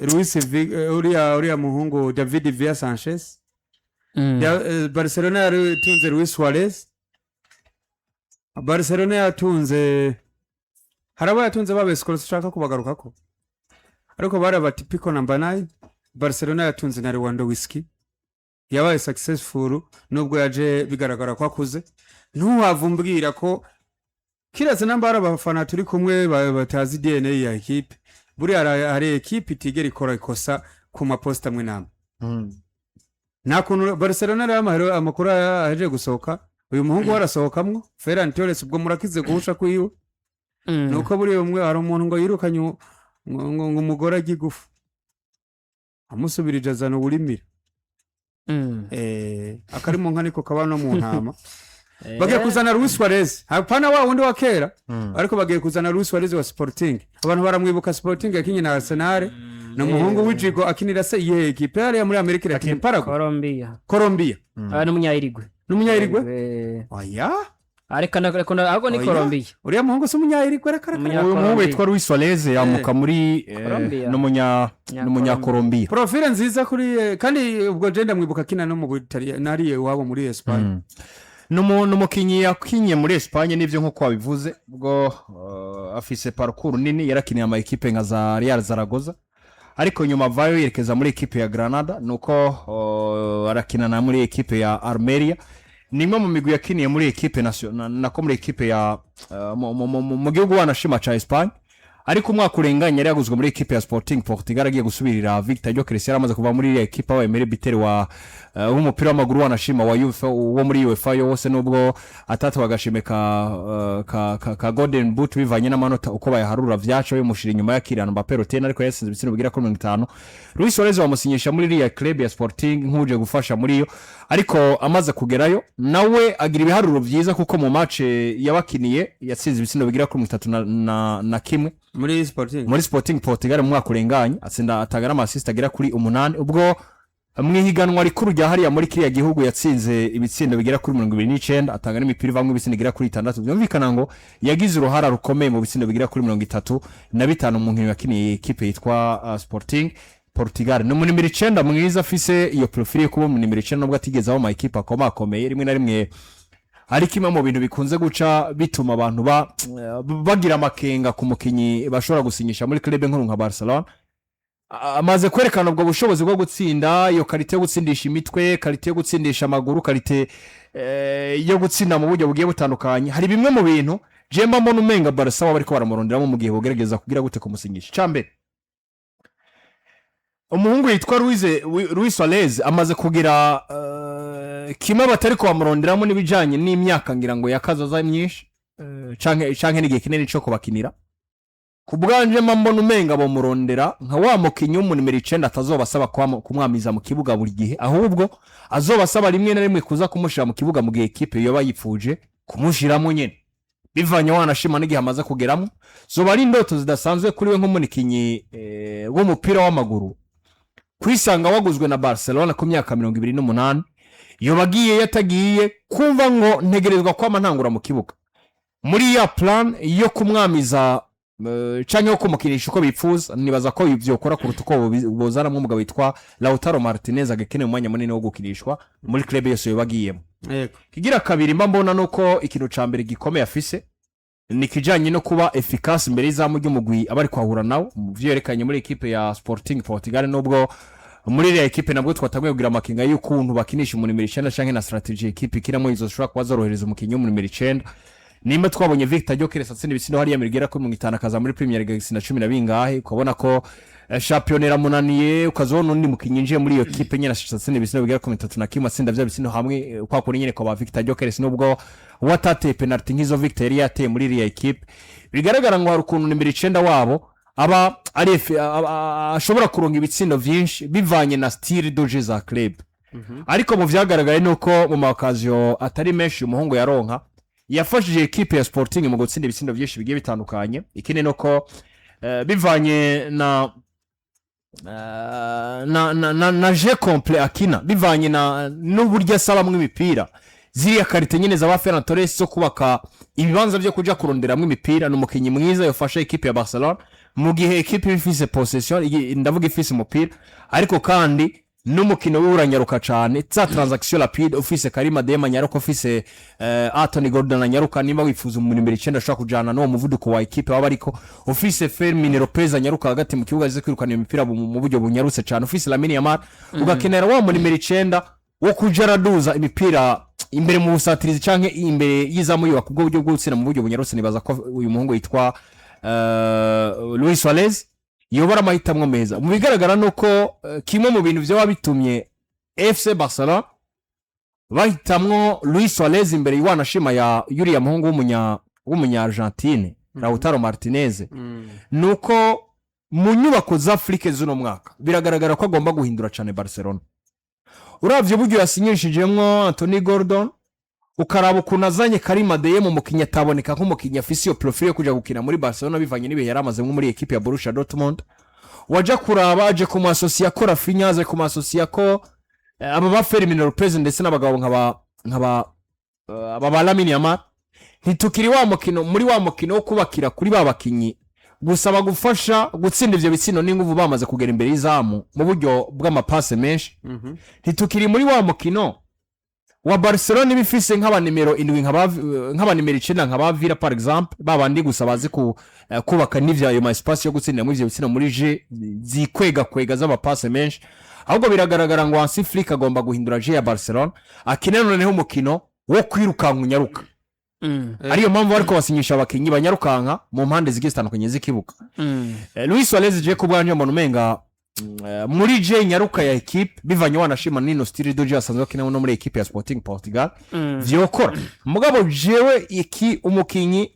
Luis uriya muhungu David Villa Sanchez. Barcelona yatunze Luis Suarez, Barcelona yatunze, hari abo yatunze babesikoro ushaka kubagarukako, ariko bari aba typical number 9. Barcelona yatunze na Lewandowski, yabaye successful nubwo yaje bigaragara ko akuze. Ntuhava umbwira ko kiretse namba hari abafana turi kumwe batazi DNA ya ekipe. Buriya hari ekipe itigera ikora ikosa ku maposita amwe n'amwe. Nta kuntu Barcelona rero amakuru ahejeje gusohoka, uyu muhungu we arasohokamwo Ferran Torres. Ubwo murakize guhusha kwiwe. Nuko buriya umwe, hari umuntu ngo yirukanye ngo umugore ajye igufa, amusubirije azana uburimire. Akari mu nka niko kaba no mu ntama. Bagiye kuzana Luis Suarez, hapana wa wundi wa kera, ariko bagiye kuzana Luis Suarez wa Sporting. Abantu baramwibuka, Sporting yakinye na Arsenal. Ni umuhungu w'ijigo, akinira se iyihe ekipe hariya muri Amerika Latine? Paraguay? Colombia. Colombia. Ah, n'umunyayirigwe. N'umunyayirigwe. Eh, Oya. Ariko ahubwo ni Oya. Colombia. Uriya muhungu si umunyayirigwe, reka reka. Umunya- Uyu muhungu Colombia. witwa Luis Suarez yamuka muri Colombia. n'umunya Colombia. Profile nziza kuri kandi ubwo je ndamwibuka akina no mu Butaliyani, nariye iwabo muri Espagne. Ni umukinnyi yakinye muri Espagne nibyo, nk'uko wabivuze. Ubwo afise parcours nini, yarakiniye ama ekipe nka za Real Zaragoza, ariko nyuma avayo yerekeza muri ekipe ya Granada, nuko arakina na muri ekipe ya Almeria. Ni imwe mu migwi yakiniye muri ekipe nako muri ekipe ya mu gihugu wanashima ca Espagne. Ariko umwaka urenganye yari yaguzwe muri ekipe ya Sporting Portugal, agiye gusubirira Victor Gyökeres yari amaze kuva muri iriya ekipe, abaye meilleur buteur wa w'umupira w'amaguru wanashima wa UEFA, wo muri UEFA yose, nubwo atatu agashime ka Golden Boot bivanye n'amanota uko bayaharura, vyaca bimushira inyuma ya Kylian Mbappé Rotene, ariko yatsinze ibitsindo bigera kuri 50. Luis Suarez bamusinyisha muri iriya club ya Sporting nk'uje gufasha muri yo, ariko amaze kugerayo nawe agira ibiharuro byiza, kuko mu match yabakiniye yatsinze ibitsindo bigera kuri 31 na kimwe. Muri Sporting. Muri Sporting Portugal mu mwaka urenganye atsinda, atanga n'ama assist agera kuri 8. Ubwo mu ihiganwa rikuru rya hariya muri kiriya gihugu yatsinze ibitsindo bigera kuri 29, atanga n'imipira ivamwo ibitsindo bigera kuri 6. Byumvikana ngo yagize uruhara rukomeye mu bitsindo bigera kuri 35 mu nkino yakiniye ekipe yitwa Sporting Portugal. Ni umunimero 9 mwiza, afise iyo profile yo kuba umunimero 9, nubwo atigeze aba mu ma ekipe akomakomeye rimwe na rimwe. Ariko kimwe mu bintu bikunze guca bituma abantu bagira amakenga ku mukinyi bashobora gusinyisha muri club nkuru nka Barcelona, amaze kwerekana ubwo bushobozi bwo gutsinda, iyo qualité yo gutsindisha imitwe, qualité yo gutsindisha amaguru, qualité yo gutsinda mu buryo bugiye butandukanye. Hari bimwe mu bintu je mba mbona umenga Barca baba bariko baramuronderamo mu gihe bogerageza kugira gute kumusinyisha. Icambere, umuhungu yitwa Luis Suarez amaze kugira kimwe batari kubamuronderamo n'ibijanye n'imyaka, ngira ngo yakazoza myinshi canke n'igihe kinini co kubakinira. Ku bwanje mba mbona umenga bomurondera nka wa mukinyi w'umunimero 9 atazobasaba kumwamiza mu kibuga buri gihe, ahubwo azobasaba rimwe na rimwe kuza kumushira mu kibuga mu gihe ekipe yoba yipfuje kumushiramo nyene, bivanye wanashima n'igihe amaze kugeramo. Zoba ari indoto zidasanzwe kuri we nk'umukinyi w'umupira w'amaguru kwisanga waguzwe na Barcelona ku myaka 28. Yoba agiye yatagiye kumva ngo ntegerezwa kwama ntangura mu kibuga muri ya plan yo kumwamiza canke yo kumukinisha uko bipfuza. Nibaza ko vyokora kuruta uko bozanamwo umugabo witwa Lautaro Martinez, agakeneye umwanya munini wo gukinishwa muri club yose yoba agiyemo. Kigira kabiri mba mbona nuko ikintu ca mbere gikomeye afise ni kijanye no kuba efficace imbere y'izamu ry'umugwi aba ari kwahura nawo, mu vyo yerekanye muri ekipe ya Sporting Portugal, nubwo muri iriya ekipe nabwo twatanguye kugira amakenga y'ukuntu bakinisha umunimero 9 canke na stratégie ekipe ikinamo, izo zishobora kuba zorohereza umukinyi w'umunimero 9. Nimba twabonye Victor Gyökeres atsinda ibitsindo hariya bigera kuri 50, akaza muri Premier League agatsinda cumi na bingahe, ukabona ko shampiyona iramunaniye, ukazabona undi mukinyi yinjiye muri iyo kipe nyene atsinda ibitsindo bigera kuri 31, atsinda vya bitsindo hamwe kwa kuri nyene kwa ba Victor Gyökeres, nubwo we atateye penalty nk'izo Victor yari yateye muri iriya ekipe. Bigaragara ngo hari ukuntu nimero 9 wabo aba ari ashobora kuronka ibitsindo vyinshi bivanye na style de jeu za club. Ariko mu vyagaragaye nuko mu ma occasions atari menshi umuhungu yaronka, yafashije ekipe ya Sporting mu gutsinda ibitsindo byinshi bigiye bitandukanye. Ikindi nuko bivanye na jeu complet akina, bivanye na n'uburyo asabamwo imipira, ziriya qualité nyine za ba Ferran Torres zo kubaka ibibanza byo kuja kuronderamwo imipira, ni umukinyi mwiza yafasha ekipe ya Barcelona. Mu gihe ekipe iba ifise possession, ndavuga ifise umupira, ariko kandi n'umukino wiwe uranyaruka cyane, za transaction rapide. Ufise Karim Adeyemi anyaruka, ufise Anthony Gordon anyaruka, nimba wifuza umuntu imbere 9 ashobora kujana n'uwo muvuduko wa ekipe waba, ariko ufise Fermin Lopez anyaruka hagati mu kibuga, azi kwirukana imipira mu buryo bunyarutse cyane, ufise Lamine Yamal, ugakenera wa mu nimero 9 wo kuja araduza imipira imbere mu busatirizi canke imbere y'izamu, yubaka ubwo buryo bwo gutsinda mu buryo bunyarutse. Nibaza ko uyu muhungu yitwa Luis Suarez yobora amahitamo meza. Mu bigaragara ni uko kimwe mu bintu byaba bitumye FC Barcelona bahitamwo Luis Suarez imbere iwanashima ya yuriya muhungu w'umunya Argentine Lautaro Martinez, ni uko mu nyubako za Flick z'uno mwaka biragaragara ko agomba guhindura cyane Barcelona. Uravye uburyo yasinyishijemwo Anthony Gordon, ukaraba ukuntu azanye Karim Adeyemi, umukinnyi ataboneka nk'umukinnyi afise iyo profil yo kuja gukina muri Barcelona bivanye n'ibihe yari amazemo muri ekipe ya Borussia Dortmund, waja kuraba aje ku masosiya ko Raphinha, aje ku masosiya ko aba ba Fermin Lopez ndetse n'abagabo nkaba aba ba Lamine Yamal. Ntitukiri wa mukino muri wa mukino wo kubakira kuri ba bakinyi gusa bagufasha gutsinda ivyo bitsindo n'inguvu bamaze kugera imbere y'izamu mu buryo bw'amapase menshi. Ntitukiri muri wa mukino wa Barcelona iba ifise nk'abanimero 7, nk'abanimero 9, nka ba Villa par exemple, babandi gusa bazi kubaka n'ivyo ayo ma espace yo gutsindira muri ivyo bitsindo muri jeu zikwega kwega z'amapase menshi. Ahubwo biragaragara ngo Hansi Flick agomba guhindura jeu ya Barcelona, akina noneho umukino wo kwirukanka unyaruka, ariyo mpamvu bariko basinyisha abakinyi banyarukanka mu mpande zigiye zitandukanye z'ikibuga. Luis Suarez, je ku bwanje mbona umenga muri jeu nyaruka ya equipe, bivanye wanashima nino style de jeu asanzwe akina no muri equipe ya Sporting Portugal, vyokora. Mugabo jewe iki umukinyi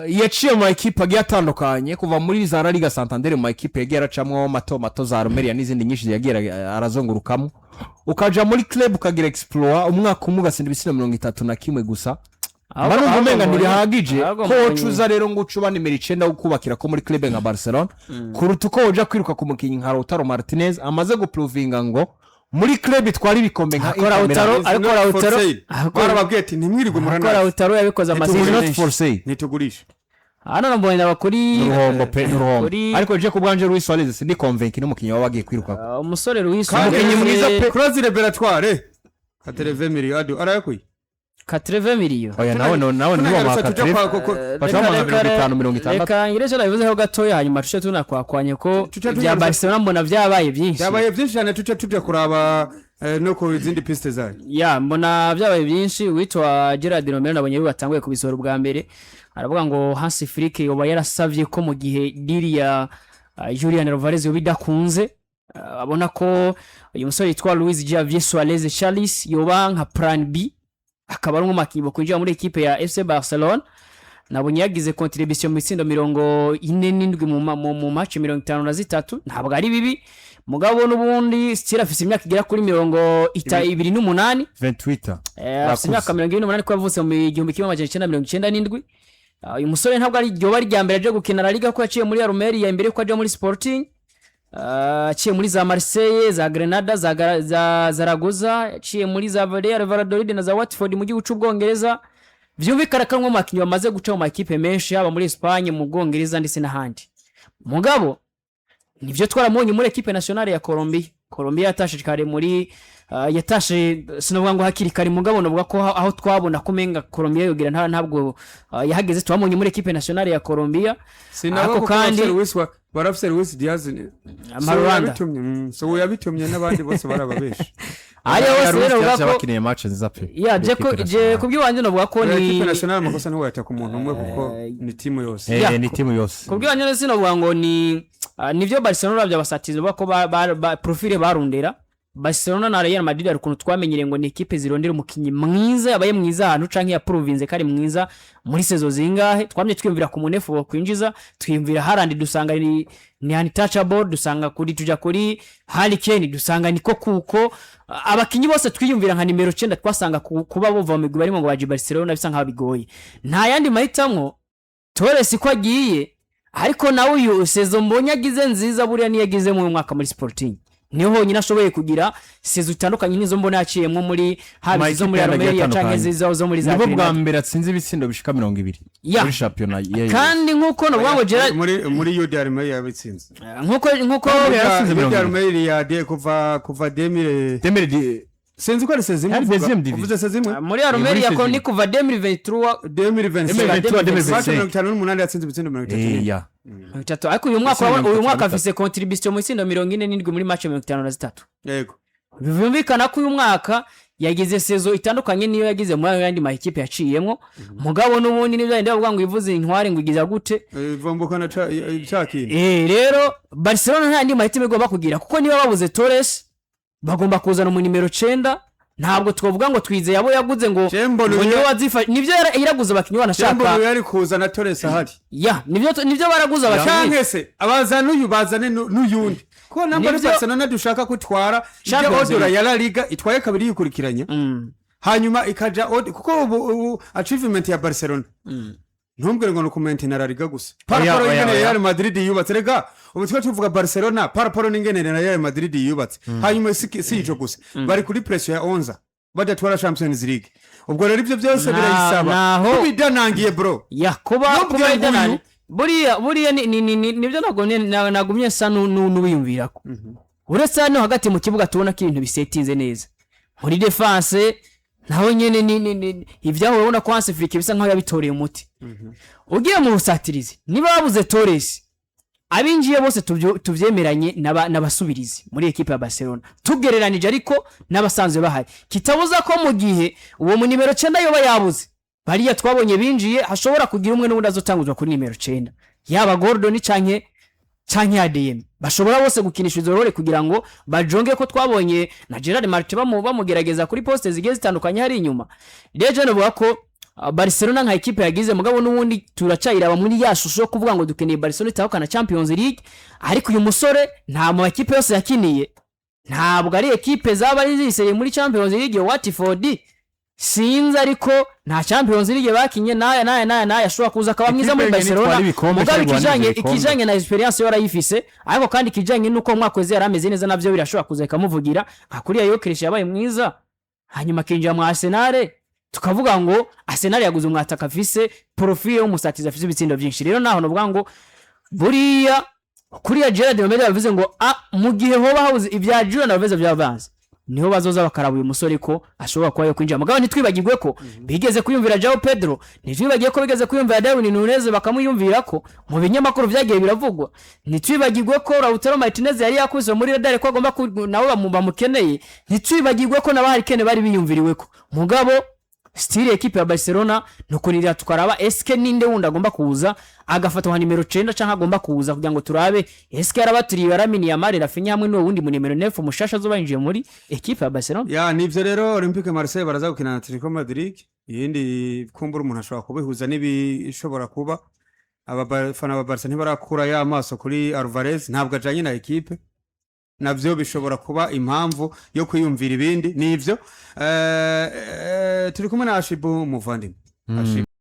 yaciye mu ma ekipe agiye atandukanye, kuva muri za La Liga Santander, mu ma ekipe yagiye aracamwo mato mato, za Almeria n'izindi nyinshi yagiye arazungurukamo, ukaja muri club ukagira exploit umwaka umwe ugatsinda ibitsindo 31 gusa, mba numva umenga ntibihagije ko woca uza rero ngo uce uba nimero 9 wo kubakira ko muri club nka Barcelona, kuruta uko woja kwiruka ku mukinnyi nka Lautaro Martinez amaze guprovinga ngo muri club itwara ibikombe nka Ariko Inter Milan. Ariko Lautaro Barababwiye ati ntimwirirwe ariko muranazi. Lautaro yabikoze Is amaseason not menshi. for sale. Ntitugurishe. Hano nambonye abakuri N'uruhombo pe, n'uruhombo. Ariko je ku bwanje Luis Suarez sindi convaincu n'umukinnyi waba agiye kwiruka. Umusore Luis Kandi Umukinnyi mwiza pe. Clause libératoire, 80 miliyoni arayakuye. 80 miliyo. Oya, nawe niwo Tunagarutse tuja mwaka baca bamaze 50, 60. Reka ngire icyo nabivuzeho gatoya, hanyuma tuce tunakwakwanye ko Tuce ibya Barcelona mbona byabaye byinshi. Byabaye byinshi cyane, tuce tujya kuraba no ku zindi piste zayo. Ya, mbona byabaye byinshi. Witwa Gerard Romero nabonye batanguye kubisohora ubwa mbere, aravuga ngo Hansi Flick yoba yarasavye ko mu gihe deal ya Julian Alvarez yoba idakunze, abona ko uyu musore yitwa Luis Javier Suarez Charles yoba nka plan B, akaba ari umwe mu bakinnyi bakwinjira muri ekipe ya FC Barcelona. Nabonye yagize contribution mu bitsindo 47 mu match 53. Ntabwo ari bibi, mugabo n'ubundi still afise imyaka igera kuri 28. 28. Afise Rakuze. imyaka 28 ko yavutse mu 1997. Uyu musore ntabwo ari ryoba ari irya mbere aje gukina La Liga, ko yaciye muri Almeria imbere yuko aja muri Sporting. Yaciye muri za Marseille, za Grenada, za Zaragoza, yaciye muri za Real Valladolid na za Watford mu gihugu c'Ubwongereza. Vyumvikana ko ari umwe mu bakinnyi bamaze guca mu makipe menshi, haba muri Espagne, mu Bwongereza ndetse n'ahandi. Mugabo nivyo, twaramubonye muri ekipe nationale ya Colombia. Colombia yatashe kare muri yatashe, sinavuga ngo hakiri kare, mugabo navuga ko aho twabona ko umenga Colombia yogira ntabwo yahageze. Twamubonye muri ekipe nationale ya Colombia. Sinabo Ariko kuko kandi barafise Luis Diaz Amarwanda. So yabitumye n'abandi bose barababesha. Ariyo hose rero navuga ko Bakiniye match nziza pe. Ya, je kubw'iwanje navuga ko ni ni ekipe nationale, amakosa ntiwayata ku muntu umwe kuko ni timu yose. Ya, Ni timu yose. Kubw'iwanje rero sinavuga ngo ni nivyo Barcelona uravye abasatirizi bavuga ko profile barondera Barcelona na Real Madrid, hari ukuntu twamenyereye ngo ni ekipe zirondera umukinnyi mwiza yabaye mwiza ahantu canke yaprovinze ko ari mwiza muri saison zingahe. Twamye twiyumvira ku munefu wo kwinjiza, twiyumvira Haaland, dusanga ni untouchable, dusanga kuri tuja kuri Harry Kane, dusanga niko kuko abakinyi bose twiyumvira nka nimero 9 twasanga kuba bova mu migwi barimo ngo baje Barcelona bisa nkaho bigoye. Nta yandi mahitamwo, Torres ko agiye, ariko nawe uyu saison mbonye agize nziza buriya niyo yagize mu mwaka muri Sporting. Niho honyine ashoboye kugira saison itandukanye n'izo mbona yaciyemo muri haba izo muri Amakipe Almeria yandi canke atandukanye. zizo zo muri za Nibwo bwa Grenade. mbere atsinze ibitsindo bishika 20 muri shampiyona ya Kandi nk'uko novuga ngo Gerard Muri UD Almeria yabitsinze. Nk'uko Yatsinze UD 20. Almeria kuva 2000. Demere. Sinzi ko ari saison imwe Yari uvuga. deuxième division. Uvuze saison imwe. Muri Almeria ko Muri ni kuva 2023. 2025. 2023, Match 2025. 58 yatsinze ibitsindo 34. Ya. 30, ariko uyu mwaka Ese urabona, uyu mwaka 33. afise contribution mu itsindo 47 muri match 53. Yego. Byumvikana ko uyu mwaka yagize saison itandukanye niyo yagize muri ayo yandi makipe yaciyemo. Mugabo n'ubundi nibyo yenda bavuga ngo ivuze intware ngo igiza gute. Vomboka na ca kintu. Rero Barcelona nta yandi mahitamo igomba kugira, kuko niba babuze Torres bagomba kuzana mu nimero 9. Ntabwo twavuga ngo twizeye abo yaguze ngo Chembolo ngo niwe wazifa. Nibyo, yaraguze abakinnyi Chembolo banashaka. yari kuza na Torres ahari. Ya, nibyo baraguze abakinnyi. Canke se abazana uyu, bazane n'uyundi, kuko namba ari Barcelona dushaka kutwara ibyo Champions odora League. ya La Liga itwaye kabiri yikurikiranya, hanyuma ikaja kuko ubu achievement ya Barcelona, ntumbwire ngo ni ukumaintaina La Liga gusa Oya, par rapport oya, ingene oya. Real Madrid yubatse. Rega ubu twe tuvuga Barcelona par rapport n'ingene Real Madrid yubatse. Hanyuma si ico gusa, bari kuri pression ya 11 badatwara Champions League. Ubwo rero ibyo byose birayisaba kubidanangiye, bro. Ya, kuba Nubwo kuba nguyu- idanani buriya nibyo nagumye nsa n'uwiyumvira ko uretse hano hagati mu kibuga tubona ko ibintu bisetinze neza, muri défense naho nyene ni ibyaho urabona ko Hansi Flick bisa nkaho yabitoreye umuti. Ugiye mu busatirizi, niba babuze Torres, abinjiye bose tuvyemeranye n'abasubirizi muri ekipe ya Barcelona tugereranije ariko n'abasanzwe bahari. Kitabuza ko mu gihe uwo mu nimero 9 yoba yabuze, bariya twabonye binjiye hashobora kugira umwe n'ubundi azotanguzwa kuri nimero 9, yaba Gordon canke ADM, bashobora bose gukinisha izo role kugira ngo bajonge, ko twabonye na Gerard Martin bamugerageza kuri poste zigiye zitandukanye hari inyuma. Rero je novuga ko Barcelona nka ekipe yagize, mugabo n'ubundi turacayiraba muri ya shusho yo kuvuga ngo dukeneye Barcelona itahukana Champions League. Ariko uyu musore nta mu makipe yose yakiniye, ntabwo ari ekipe zaba ari ziseye muri Champions League. Watford sinzi, ariko nta Champions League bakinye. N'aya n'aya n'aya n'aya ashobora kuza akaba mwiza muri Ekipe nyene Barcelona. itwara ibikombe Mugabo cyangwa ikijanye ibikombe. ikijanye na experience yo arayifise, ariko kandi ikijanye n'uko umwaka weze yari ameze neza navyo birashobora kuza ikamuvugira, nka kuriya Gyökeres yabaye mwiza hanyuma akinjira mu Arsenal, tukavuga ngo Arsenal yaguze umwataka afise profile y'umusatizi afise ibitsindo byinshi. Rero naho novuga ngo buriya kuriya Gerard Romero yavuze ngo mu gihe hoba habuze ibya Julian Alvarez byavanze, niho bazoza bakaraba uyu musore ko ashobora kuba yo kwinjira. Mugabo ntitwibagirwe ko bigeze kwiyumvira João Pedro, ntitwibagiye ko bigeze kwiyumvira Darwin Nunez bakamwiyumvira ko mu binyamakuru byagiye biravugwa, ntitwibagirwe ko Lautaro Martinez yari yakubiswe muri radar ko agomba nabo bamukeneye, ntitwibagirwe ko na Harry Kane bari biyumviriwe ko. Mugabo style ekipe ya Barcelona nukunirira tukaraba eske ninde wundi agomba kuza agafata nka nimero 9, canke agomba kuza kugira ngo turabe eske yarabatiriye Lamine Yamal, Raphinha hamwe n'uwo wundi mu nimero 9 mushasha azoba yinjiye muri ekipe ya Barcelona. Ya, nivyo. Rero Olympique Marseille baraza gukina na Atletico Madrid. Iyindi kumbura umuntu ashobora kubihuza n'ibishobora kuba, abafana ba Barca ntibarakura ya maso kuri Alvarez, ntabwo ajanye na ekipe, navyo bishobora kuba impamvu yo kwiyumvira ibindi. Nivyo, turi kumwe na Ashibu, umuvandimwe Ashibu.